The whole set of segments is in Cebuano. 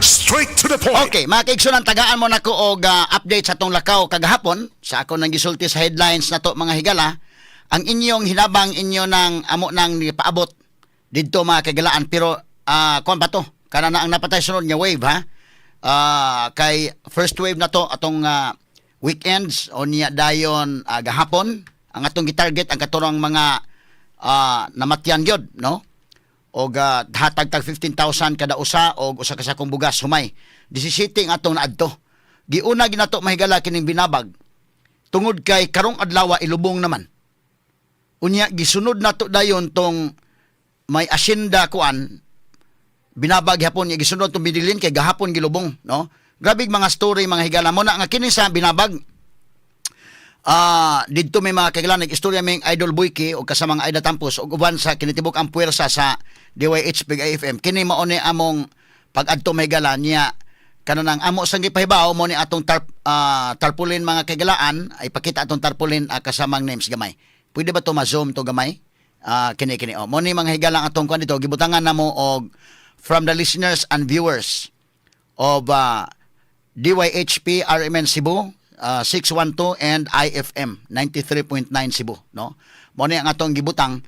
Straight to the point. Okay, mga kaigsunan, tagaan mo nako og update sa atong lakaw kagahapon sa ako nang gisulti sa headlines nato, mga higala. Ang inyong hinabang, inyo nang amo nang paabot didto, mga kagalaan, pero kuan pa to, kana na ang napatay sunod nga wave, ha. Kay first wave na to atong weekends o niya dayon gahapon ang atong gitarget ang katurang mga namatyan gyud, no, og hatag tag 15,000 kada usa og usa ka sakong bugas humay. 17 ang atong naadto. Giuna ginato, mahigala, kining Binabag tungod kay karong adlaw ilubong naman. Unya gisunod nato dayon tong may asyenda kuan Binabag hapon niya, gisunod tong Medellin kay gahapon gilubong, no. Grabe mga story, mga higala mo na nga kini sa Binabag. Didto may mga kailan nag-istorya ming Idol Boyke o kasamang Aida Tampos ug uban sa kinitibok ang puwersa sa DYH Big IFM. Kini mao ni among pag-adto, may gala niya, kanang amo sang gipahibaw mo ni atong tarpaulin, mga kaigalaan, ay pakita atong tarpaulin, kasamang names gamay. Pwede ba to ma-zoom to gamay? Kini kini oh. Mo ni, mga higala, ang atong kuan dito, gibutangan namo og "From the listeners and viewers of DYHP RMN Cebu 612 and IFM 93.9 Cebu", no. Mo ni ang atong gibutang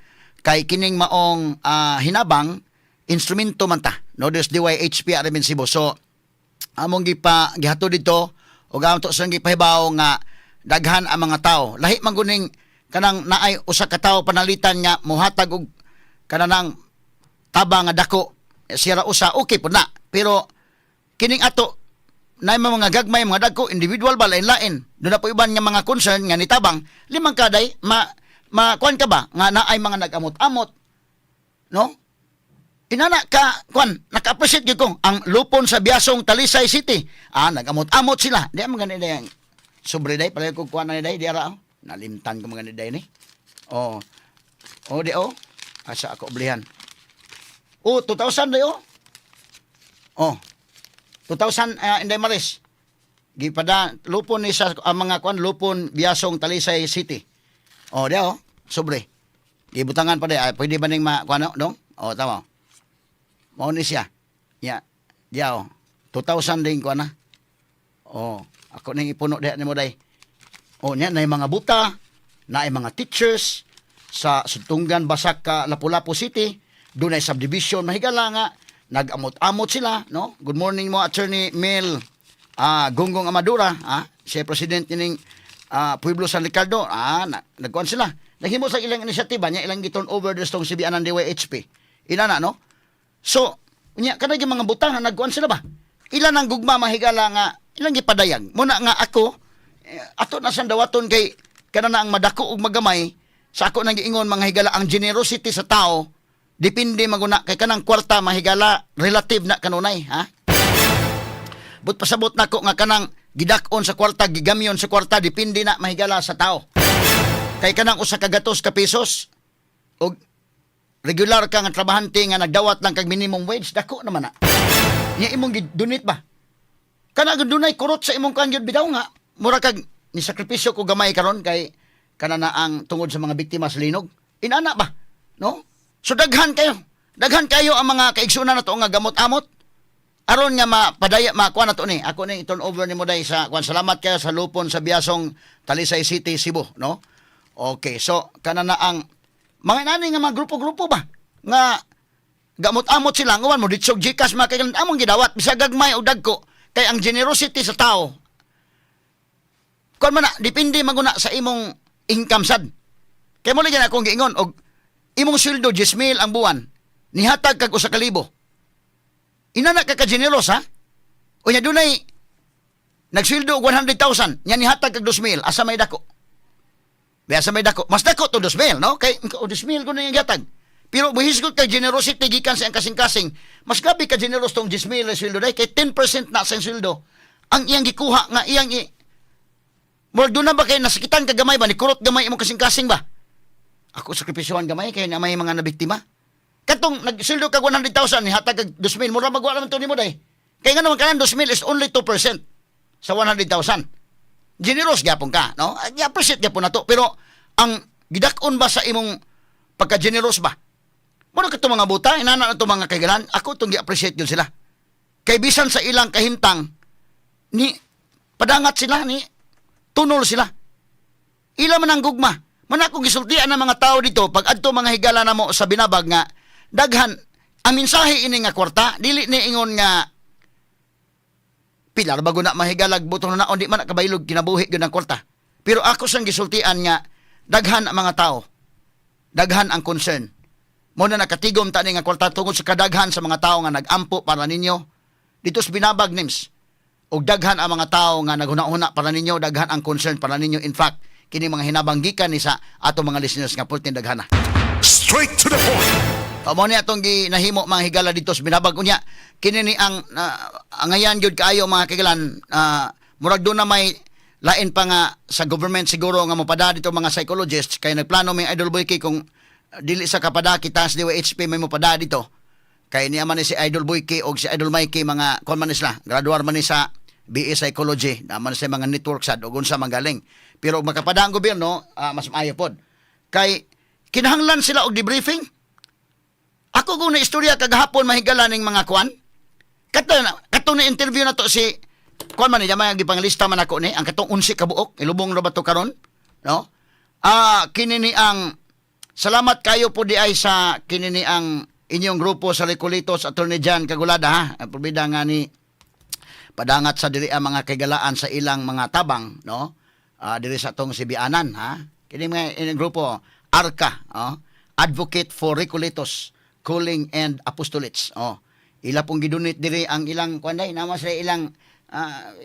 kay kining maong hinabang instrumento man ta, no, des DYHP RMN Cebu. So among gipa gihatod dito ug among to sang gipahibaw nga daghan ang mga tao, lahi man guning kanang naay usa ka tawo panalitan nga mohatag og kanang tabang nga dako siya ra usa, okay po na. Pero kining ato na mga gagmay, mga dagko, individual ba, lain-lain doon na po, iban nga mga concern nga nitabang limang kaday ma ma kuan ka ba nga naay mga nag-amot-amot, no, inana ka kuan, naka-appreciate gyud ko ang Lupon sa Biasong, Talisay City. Nag-amot-amot sila. Di man gani day sobre day pala ko kuan na day di ara, oh. Nalimtan ko mga ni day ni. Oh, di oh, asa ako oblihan? Oh, 2,000 day oh. Oh, 2,000, Inday Maris. Gipada lupon ni sa ang mga kuan, Lupon Biasong, Talisay City. Oh, di oh, sobre. Gibutangan pa di ay, pwede ba ning ma kuan dong? Oh, tama. Mao ni siya. Ya. Diya oh. 2,000 din kuan na. Oh, ako ning ipuno diha nimo day. Oh, niya na mga buta, na mga teachers sa Sutunggan, Basak ka Lapu-Lapu City, dunay subdivision, mahigala nga nag-amot-amot sila, no? Good morning mo, Attorney Mel Gonggong Amadura, siya president nining Pueblo San Ricardo, nagkuan sila. Naghimo sa ilang inisyatiba niya, ilang giturn over destong CBN ng DYHP. Ina na, no? So, unya kanay mga butang nga nagkuan sila ba? Ilan ang gugma, mahigala, nga ilang gipadayag. Muna nga ako ato na siyang dawaton kay kana na ang madako ug magamay sa ako nang giingon, mga higala, ang generosity sa tao depende maguna kay kanang kwarta, mahigala, relative na kanunay, ha. But pasabot nako nga kanang gidak-on sa kwarta, gigamyon sa kwarta, depende na, mahigala, sa tao. Kay kanang usa ka gatos ka pesos og regular ka nga trabahante nga nagdawat lang kag minimum wage, dako naman na. Nya imong gidonate ba? Kana gud dunay kurot sa imong kuan gyud bitaw nga mura kag ni sakripisyo ko gamay karon kay kana na ang tungod sa mga biktima sa linog. Inana ba? No? So daghan kayo. Daghan kayo ang mga kaigsunan nato nga gamot-amot. Aron nga mapadaya makuha nato ni. Ako ni i-turn over nimo day sa kuan. Salamat kayo sa Lupon sa Biasong, Talisay City, Cebu, no? Okay, so kana na ang mga inani nga mga grupo-grupo ba nga gamot-amot sila nguwan mo ditsog GCash, mga kailan among gidawat bisag gagmay o dagko kay ang generosity sa tao kuan man na, depende maguna sa imong income sad. Kay mo lagi na akong giingon, og imong sweldo 10,000 ang buwan, nihatag kag 1,000, inana ka ka generous, ha. Unya dunay nagsweldo og 100,000 nya nihatag kag 2,000, asa may dako? Biya sa may dako. Mas dako to 2,000, no? Kay o 2,000 ko na yung gihatag. Pero muhisgot kay generosity gikan sa iyang kasing-kasing. Mas grabe ka generous tong 10,000 na sweldo dahil kay 10% na sa iyang sweldo. Ang iyang gikuha nga iyang i murag doon na ba kay nasakitan ka gamay ba ni kurot gamay imong kasing-kasing ba? Ako sakripisyohan gamay kay na may mga nabiktima. Katong nagsweldo kag 100,000 ni hatag kag 2,000, mura magwa naman to nimo day. Kay nga naman kanan 2,000 is only 2% sa 100,000. Generous gyapon ka, no? I-appreciate gyapon nato, pero ang gidak-on ba sa imong pagka-generous ba? Muna ka mga buta, inana na to, mga kaigalan, ako itong gi-appreciate yun sila. Kay bisan sa ilang kahimtang ni padangat sila, ni tunol sila. Ila man ang gugma. Man ako gisultian ng mga tao dito pag adto, mga higala, namo sa Binabag nga daghan ang mensahe ini nga kwarta, dili ni ingon nga pilar bago na mahigalag butong na di man na kabaylog kinabuhi gyud ang kwarta. Pero ako sang gisultian nga daghan ang mga tao. Daghan ang concern. Mo na nakatigom ta ni nga kwarta tungod sa kadaghan sa mga tao nga nag-ampo para ninyo dito sa Binabag, Nims. Og daghan ang mga tao nga naghuna-huna para ninyo, daghan ang concern para ninyo. In fact, kini mga hinabang gikan ni sa ato mga listeners nga pultin daghana. Straight to the point. Mao ni atong ginahimo, mga higala, dito sa Binabag. Unya kini ni ang angayan gyud kaayo, mga kagilan, murag doon na may lain pa nga sa government siguro nga mopada dito mga psychologists, kay nagplano may Idol Boy K kung dili sa kapada kita sa DYHP, may mopada dito, kay niya man ni si Idol Boy K og si Idol Mikey, mga kon man ni sila, graduar man ni sa BA Psychology na man sa mga network sad og unsa magaling. Pero og makapada ang gobyerno, mas maayo pod kay kinahanglan sila og debriefing. Ako kung na istorya kagahapon, mahigala, ning mga kuan. Kato na interview na to si kuan man ni may gipanglista man ako ni ang katong 11 ka buok, ilubong ra ba to karon, no? Kini ni ang salamat kayo po di ay sa kini ni ang inyong grupo sa Recoletos, Attorney John Kagulada, ha. Probida nga ni padangat sa diri ang mga kaigalaan sa ilang mga tabang, no? Diri sa atong Sibianan, ha. Kini mga inyong grupo ARCA, oh, Advocate for Recoletos Calling and Apostolates. Oh. Ila pong gidonate diri ang ilang kuan day, nama sa ilang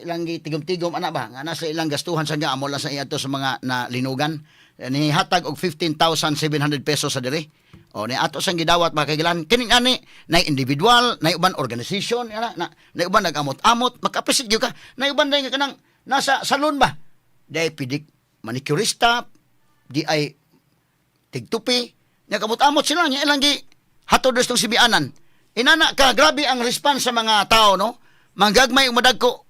ilang gitigom-tigom ana ba nga nasa ilang gastuhan sa nga amo lang sa iadto sa mga nalinugan, ni hatag og 15,700 pesos sa diri. O ni ato sang gidawat, mga kaigalan, kini ani na individual, na uban organization, na, na, na uban nag-amot-amot, maka-appreciate gyud ka. Na uban dai nga kanang nasa salon ba? Di ay pidik manicurista, di ay tigtupi, nya kamot-amot sila nya ilang gi hatod tong sibianan. Inana ka grabe ang response sa mga tao, no? Manggagmay ug madagko.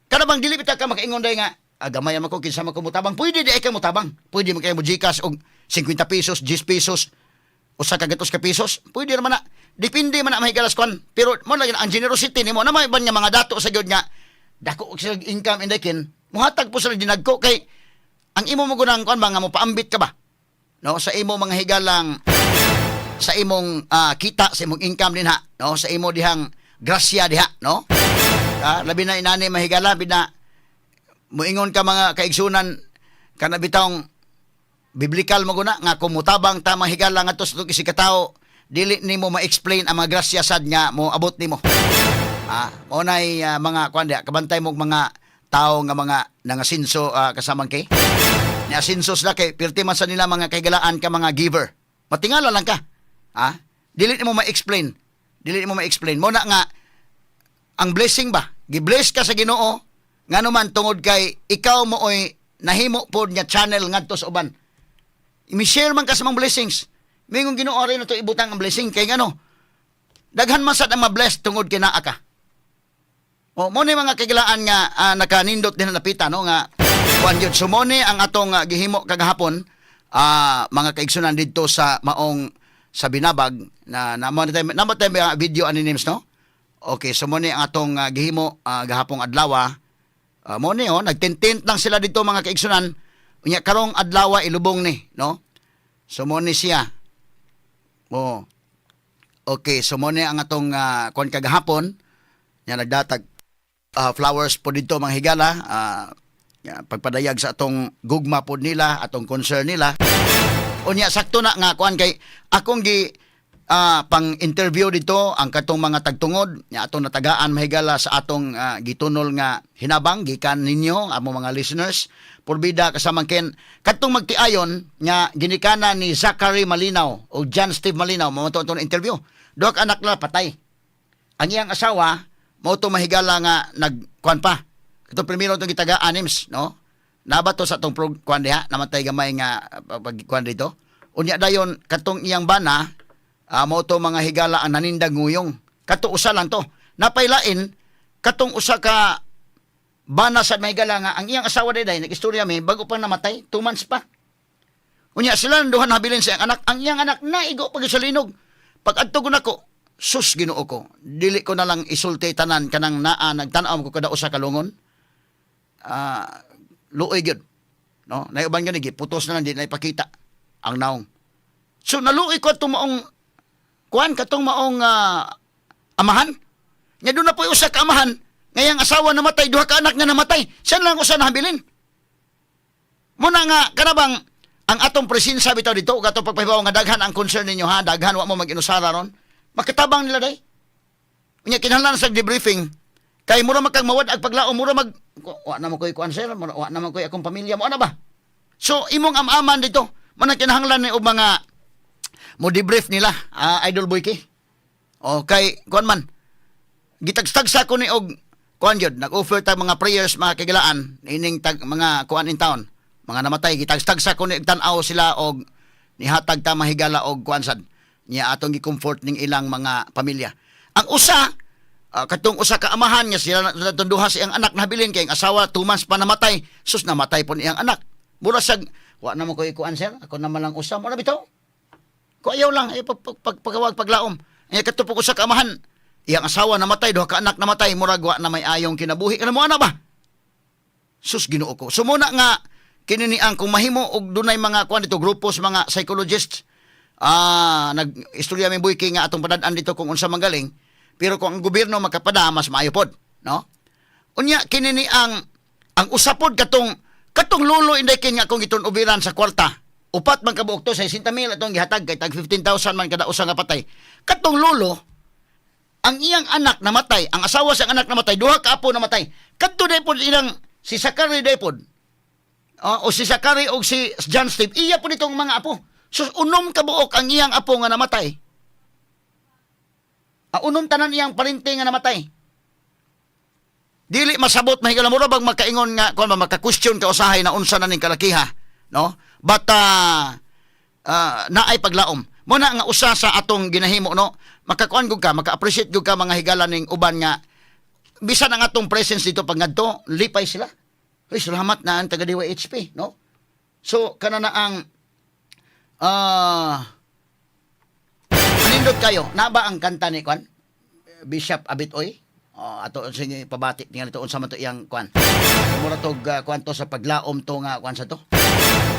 Kada bang dili bitaw ka makaingon day nga gamay man ko, kinsa man ko mutabang. Pwede di ay ka mutabang. Pwede man kayo mo GCash og 50 pesos, 10 pesos, usa ka gatos ka pesos. Pwede naman na. Depende man na, mahigalas kwan. Pero mo lagi ang generosity nimo na may uban nga mga dato sa gyud nga dako og sila income indekin, muhatag po sila dinagko kay ang imo mo gunang kwan ba nga mo paambit ka ba? No, sa imo mga higalang sa imong kita, sa imong income din ha, no, sa imo dihang grasya diha, no? Labi na inani, mahigala, labi na muingon ka, mga kaigsunan, kana bitawng biblical mo guna nga kung mutabang ta, mahigala, ngadto sa isig katawo, dili nimo ma-explain ang mga grasya sad nga mo abot nimo. Mo nay mga kuan diha, kabantay mo mga tao nga mga nangasinso, kasamang kay ni asinso sila kay pirti man sa nila, mga kaigalaan, ka mga giver. Matingala lang ka. Dili nimo ma-explain. Dili nimo ma-explain. Mo na nga ang blessing ba? Gi-bless ka sa Ginoo ngano man tungod kay ikaw mo oy nahimo pod nga channel ngadto sa uban. I-share man ka sa mga blessings. Mingon Ginoo rin na to ibutang ang blessing kay ngano? Daghan man sad ang ma-bless tungod kay naa ka. O mo ni mga kagilaan nga nakanindot din na napita, no, nga kuan gyud. So mo ni ang atong gihimo kagahapon, mga kaigsunan, didto sa maong sa Binabag na namo na tayo, namo tayo mga video ani names, no. Okay, so mo ni ang atong gihimo gahapong adlaw. Mo ni oh, nagtintint lang sila dito, mga kaigsunan. Unya karong adlaw ilubong ni, no? So mo ni siya. Oh. Okay, so mo ni ang atong kuan kagahapon. Nya nagdatag flowers po dito, mga higala, ya, pagpadayag sa atong gugma po nila, atong concern nila. Unya sakto na nga kuan kay akong gi pang interview dito ang katong mga tagtungod nga atong natagaan, mahigala, sa atong gitunol nga hinabang gikan ninyo amo mga listeners. Purbida kasamang ken katong magtiayon nga ginikana ni Zachary Malinaw o John Steve Malinaw mo to atong interview. Duha ka anak na patay. Ang iyang asawa mo to, mahigala, nga nagkuan pa. Ito primero itong gitaga anims, no? Nabato sa atong kuan diha, namatay gamay nga pag kuan dito. Unya dayon katong iyang bana, mo to, mga higala, ang nanindag nguyong. Kato usa lang to. Napaylain katong usa ka bana sa mahigala nga ang iyang asawa day nag-istorya mi bago pa namatay, 2 months pa. Unya sila ang duha nabilin sa iyang anak. Ang iyang anak naigo pag sa linog. Pag adto ko nako, Sus, Ginoo ko. Dili ko na lang isulti tanan kanang naa nagtan-aw ko kada usa ka lungon. Ah, luoy gyud. No? Naiuban gani giputos na lang, di na ipakita ang naong. So naluoy ko atong maong kuan, katong maong amahan. Nya doon na po usa ka amahan ngayang asawa namatay, duha ka anak nga namatay. Siya lang usa nahabilin. Muna nga kanabang ang atong presensya bitaw dito ug atong pagpahibaw nga daghan ang concern ninyo ha, daghan, wa mo mag-inusara ron. Makatabang nila day. Unya kinahanglan sa debriefing kay mura magkang mawad ag paglaom, mura mag wa na mo koy kuan, sir, mura, wa na mo koy akong pamilya mo ana ba. So imong am-aman dito, man ang kinahanglan ni og mga mo debrief nila, Idol Boyke. Okay, kuan man. Gitagstagsa ko ni og kuan gyud, nag-offer ta mga prayers, mga kagilaan ining tag mga kuan in town. Mga namatay, gitagstagsa ko ni og tan-aw sila og nihatag ta mahigala og kuan sad. Nya atong gi-comfort ning ilang mga pamilya. Ang usa, katong usa ka amahan nga sila na duha sa iyang anak nabilin kay ang asawa 2 months pa namatay. Sus, namatay po niyang anak. Mura siyag, "Wa na mo koy kuan, sir, ako naman lang usa." Mo na bitaw. Ko ayaw lang, ay pag, pag, pag, pagawag paglaom. Ay kato po ko sa kaamahan. Iyang asawa namatay, duha ka anak namatay, murag wa na may ayong kinabuhi. Kana mo ana ba? Sus, Ginoo ko. So muna nga kini ni ang kung mahimo og dunay mga kuan dito, grupo sa mga psychologists, nag-istorya mi Boyke nga atong padad-an dito kung unsa magaling, pero kung ang gobyerno makapada, mas maayo pod, no? Unya kini ni ang usapod katong lulo inday kin nga akong gitun-ubiran sa kwarta. Upat man kabuok to, 60 mil atong gihatag kay tag 15,000 man kada usa nga patay. Katong lulo, ang iyang anak namatay, ang asawa sa anak namatay, duha ka apo namatay. Kadto day pod ilang si Sakari day pod. O si Sakari o si John Steve, iya po nitong mga apo. So 6 ka buok ang iyang apo nga namatay. 6 tanan iyang parente nga namatay. Dili masabot, mahigala, mura bang makaingon nga kuan ba, maka-question ka usahay na unsa na ning kalakiha, no? But naay paglaom. Mo na nga usa sa atong ginahimo, no, makakuan gud ka, maka-appreciate gud ka, mga higala, ning uban nga bisan ang atong presence dito pag ngadto, lipay sila. Uy, salamat na ang taga DYHP, no? So kana na ang anindot kayo. Na ba ang kanta ni kuan Bishop Abitoy? Oh, ato, sige, pabati tingali to unsa man to iyang kuan. Mura tog kuan to sa paglaom to nga kuan sa to.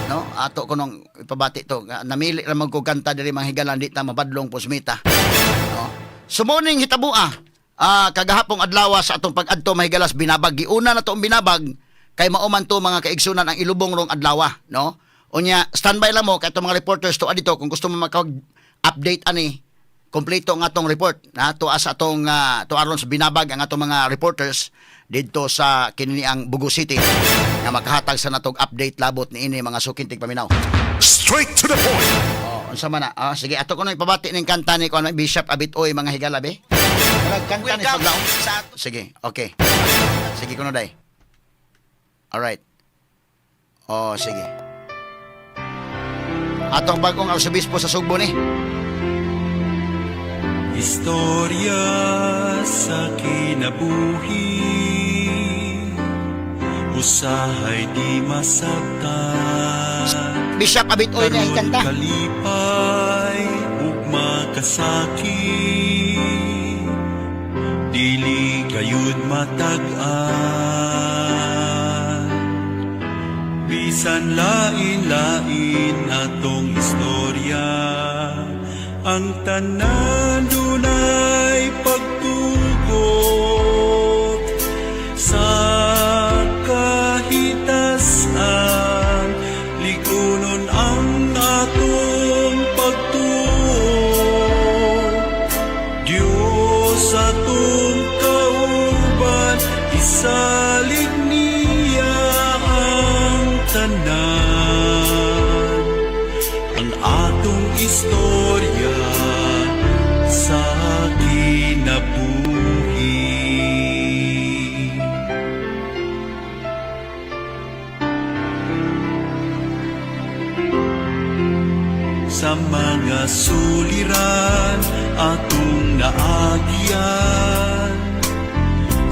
No? Ato ko nung ipabati to. Nga, namili ra man ko kanta diri, mga higalan, di ta mabadlong pusmita. No? So morning hitabua. Kagahapong adlaw sa atong pag-adto, mahigalas, Binabag. Giuna na to ang Binabag kay mao man to, mga kaigsunan, ang ilubong rong adlaw, no? Unya standby lang mo kay itong mga reporters to adito kung gusto mo makag-update ani kompleto ang atong report na to sa atong to aron sa Binabag ang atong mga reporters didto sa kini ang Bogo City nga makahatag sa natog update labot niini, mga suking tigpaminaw. Straight to the point. Oh, unsa man na? Ah, sige, ato ko nang ipabati ning kanta ni kuan Bishop Abitoy, mga higala be. Murag kanta ni Welcome paglaom. sa ato. Sige, okay. Sige kuno day. Alright. Oh, sige. Atong bagong arsobispo sa Sugbo ni. Istorya sa kinabuhi, usahay di masabtan. Bishop Abitoy ni ang Karon kanta. kalipay ug makasakit, dili gayud matag-an. Bisan lain-lain atong istorya, ang tanan dunay pagtugot sa kahitasan. Ligunon ang atong pagtuo, Diyos atong kauban, isalig niya ang tanan, ang atong istorya sa kinabuhi. Sa mga suliran atong naagian,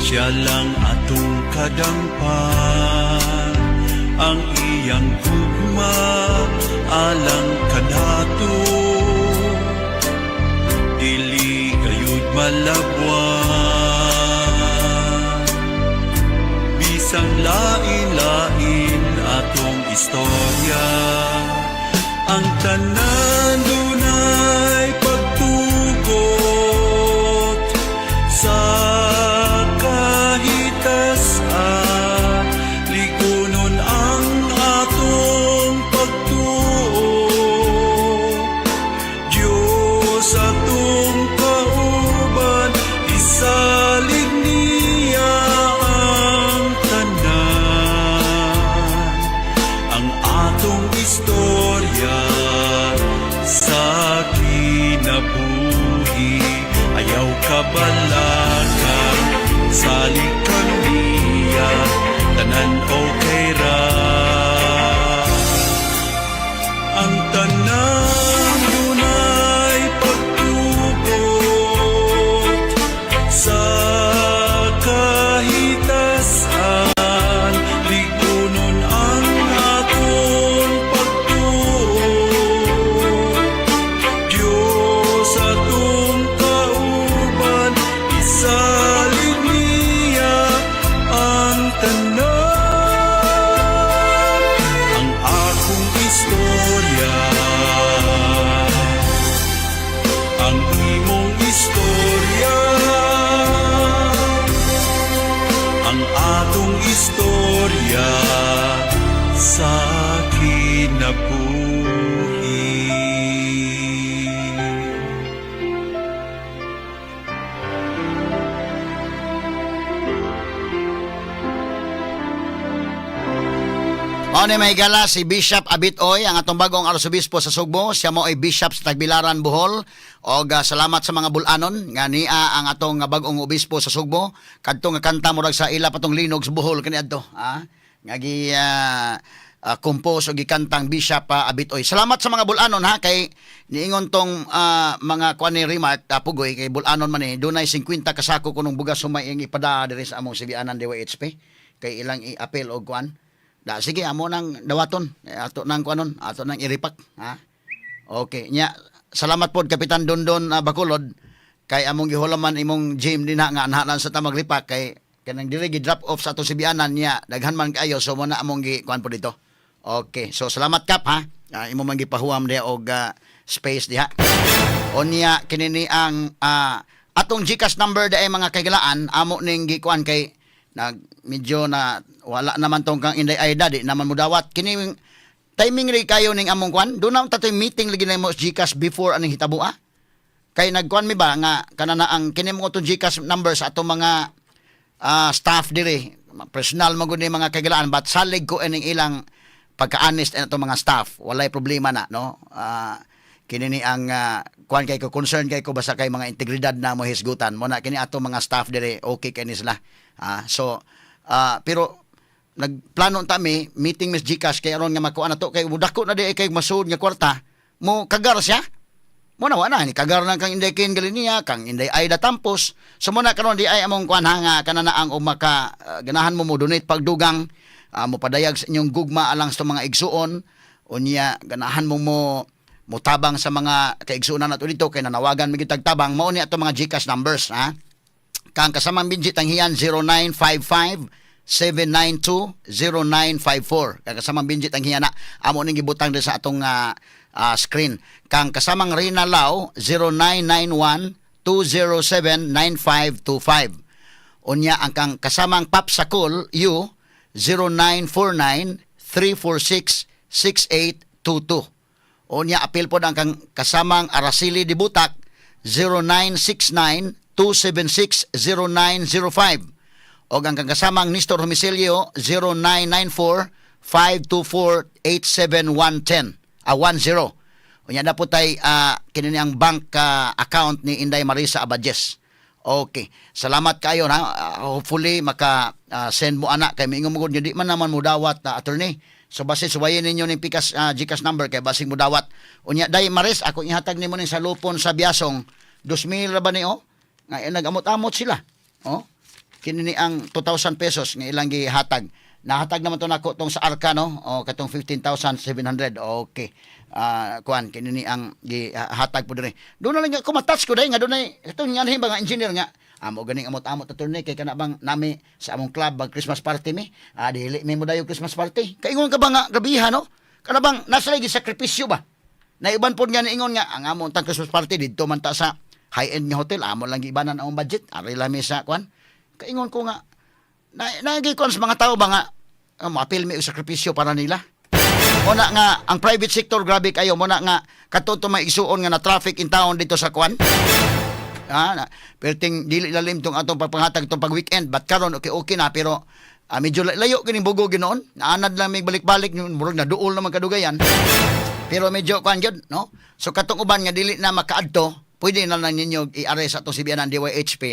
siya lang atong kadangpan. Ang iyang gugma alang kanato, dili gayud. Malabwan. Bisang lain-lain atong istorya, ang tanan dunay pagtugot sa kahitasan. Ligunon ang atong pagtuo, Diyos atong kauban, isalig niya ang tanan. Ang atong istorya sa kinabuhi, ayaw kabalaka, salig ka niya, tanan okay ra. Ang tanan dunay pagtugot sa kahitasan. Ligunon ang aton pagtuo, Diyos atong kauban, isalig niya ang tanan. Ang akong istorya, ang imong istorya, ang atong istorya sa kinabuhi. Mao ni, mga higala, si Bishop Abit Oy, ang atong bagong arsobispo sa Sugbo. Siya mo ay bishop sa Tagbilaran, Bohol. Og salamat sa mga Bulanon nga nia ang atong bagong obispo sa Sugbo. Kadto nga kanta murag sa ila patong linog sa Bohol kaniadto. Ah, nga gi compose og gikantang Bishop Abit Oy. Salamat sa mga Bulanon ha, kay niingon tong mga kuan ni remark Pugoy, kay Bulanon man ni, dunay 50 ka sako kunong bugas sumay ang ipada diri sa among sibianan DYHP kay ilang i-appeal og kuan. Da sige, amo nang dawaton. Eh, ato nang kuanon, ato nang iripak, ha. Okay, nya salamat pod Kapitan Dondon Bacolod kay among gihulaman imong gym dinha nga anhanan sa tamag ripak kay kanang diri gi drop off sa atong sibianan niya, daghan man kaayo, so mo na among gi kuan po dito. Okay, so salamat, Kap, ha. Imo man gipahuam diha og space diha. Unya kini ni ang atong GCash number dae, mga kahigalaan, amo ning gikuan kay nag medyo na wala naman tong kang Inday Aida, di naman mo dawat kini timing ri kayo ning among kuan. Doon na tatoy meeting lagi na mo sa GCash before aning hitabo, ah, kay nagkuan mi ba nga kana na ang kini mo itong GCash number sa atong mga staff diri, personal man gud ni, mga kahigalaan, but salig ko ining ilang pagka-honest and atong mga staff, walay problema na, no. Kini ni ang kuan kay ko, concern kay ko basta kay mga integridad na mo hisgutan mo na kini atong mga staff diri, okay kay ni sila. So pero nagplano ta mi meeting Miss GCash kay aron nga makuha na to, kay mudako na di kay masud nga kwarta mo kagar siya mo na, wala ni kagar na kang Inday Ken Galinia, kang Inday Aida Tampos. So mo na karon di ay among kuan ha, nga kana na ang umaka ganahan mo mo donate pagdugang, mo padayag sa inyong gugma alang sa mga igsuon. Unya ganahan mo mo mutabang sa mga kaigsuonan nato dito kay nanawagan mi gyud tabang, mao ni ato mga GCash numbers, ha. Kang kasamang Benji Tanghian, 0955 792 0954. Kang kasamang Benji Tanghian na amo ning gibutang din sa atong screen. Kang kasamang Rina Lau, 0991 207 9525. Unya ang kang kasamang Pap Sakul U, 0949 346 6822. Unya apil po ang kang kasamang Araceli Dibutak, 0969 276 0905. O ang kang kasamang Nestor Homisilio, 0994 524 87110 10. Unya na po tay kini ang bank account ni Inday Marisa Abadjes. Okay. Salamat kayo ha. Hopefully maka send mo ana kay miingon mo gud di man naman mo dawat na attorney. So basi suwayin ninyo ning pikas GCash number kay basing mo dawat. Unya day Maris, ako ihatag nimo ning salupon sa Biasong, 2,000 ra ba ni, oh? Nga nagamot-amot sila. Oh. Kini ni ang 2,000 pesos nga ilang gihatag. Nahatag naman to nako tong sa Arca, no? O katong 15,700. Okay. Kuan kini ni ang gihatag po dire. Doon na lang nga ko matouch ko dai nga dunay katong nga ba nga engineer nga amo ganing amot-amot attorney kay kana bang nami sa among club bag Christmas party mi. Dili mi mo dayo Christmas party. Kaingon ka ba nga grabiha, no? Kana bang nasa lagi sakripisyo ba? Na iban pod nga niingon nga ang among tang Christmas party didto man ta sa high-end nga hotel, amo lang giibanan ang among budget, ari lang mi sa kuan. Kaingon ko nga na nagikuan sa mga tao ba nga maapil mi og sakripisyo para nila. Muna nga ang private sector, grabe kayo. Muna nga kato to may igsuon nga na traffic in town dito sa kuan. Na, perting dili lalim tong atong pagpanghatag tong pag weekend, but karon okay okay na, pero medyo layo kining bugo ginoon. Naanad lang may balik-balik, murag na duol naman kadugayan. Pero medyo kuan gyud, no? So katong uban nga dili na makaadto, pwede na lang ninyo i-arrest sa atong CBN DYHP.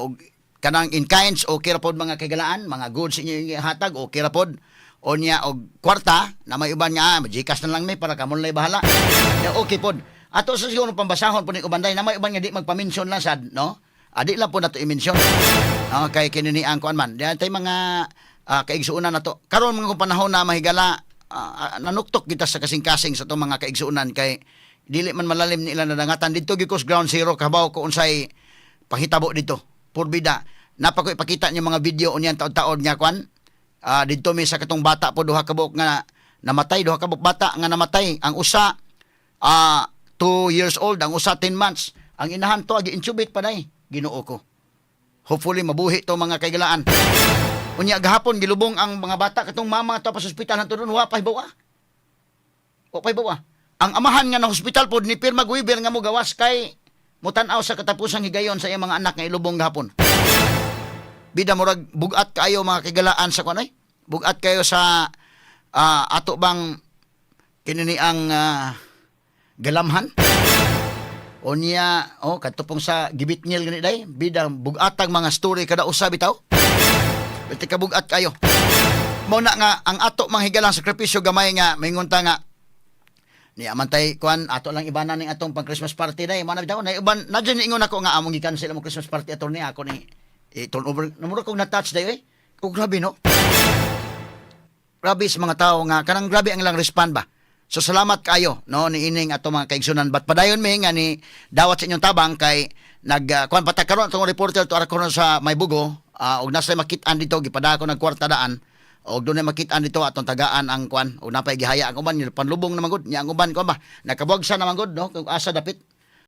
Og kanang in kinds, okay ra pod mga kaigalaan, mga goods inyo hatag, okay ra pod. O niya og kwarta na may uban nga GCash na lang may para kamo lay bahala. Ya, okay pod. Ato sa siguro pambasahon po ni uban day na may uban nga di magpa-mention lang sad, no? Adi lang po nato i-mention. No, kay kini ni ang kuan man. Diyan tay mga kaigsuonan nato. Karon mga kung panahon na mahigala, nanuktok kita sa kasing-kasing sa itong mga kaigsuonan kay dili man malalim nila nadangatan dito gyud ko sa ground zero, kabaw ko unsay panghitabo dito. Purbida napa ko ipakita niyo mga video unyan taod-taod nga kwan, didto mi sa katong bata po, duha ka buok nga namatay, duha ka buok bata nga namatay. Ang usa 2 years old, ang usa 10 months. Ang inahan to agi intubate pa day. Ginoo ko, hopefully mabuhi to mga kaigalaan. Unya gahapon gilubong ang mga bata. Katong mama to pa sa ospital hantud wa pa hibaw. Wa pa hibaw. Ang amahan nga na hospital pod ni pirma Guiber nga mogawas kay mutan-aw sa katapusang higayon sa iyang mga anak nga ilubong gahapon. Bida murag bugat kayo mga kaigalaan sa kuan ay. Bugat kayo sa ato bang kinini ang galamhan. Unya, oh, katupong sa gibitngil gani day, bida bugatag mga story kada usa bitaw. Biti ka bugat kayo. Mao na nga ang ato manghigalang sakripisyo gamay nga maingon ta nga ni amantay kuan, ato lang ibanan ning atong pang Christmas party day, mo na bitaw na uban na dyan ingon ako nga among gi-cancel among Christmas party, attorney. Ako ni i turn over namura kong na-touch day eh. Oh, grabe, no? Grabe sa mga tao nga kanang grabe ang ilang respond ba. So salamat kayo, no, ni ining ato mga kaigsunan, but padayon mi nga ni dawat sa inyong tabang kay nag kuan pa ta karon. Atong reporter to ara karon sa Maybugo, og nasa makit-an dito, gipada ko ng kwarta daan og doon na makit-an dito atong tagaan ang kuan og napay gihaya ang uban panlubong naman gud niya. Ang uban kuan ba, nakabuwagsa naman gud, no, kung asa dapit.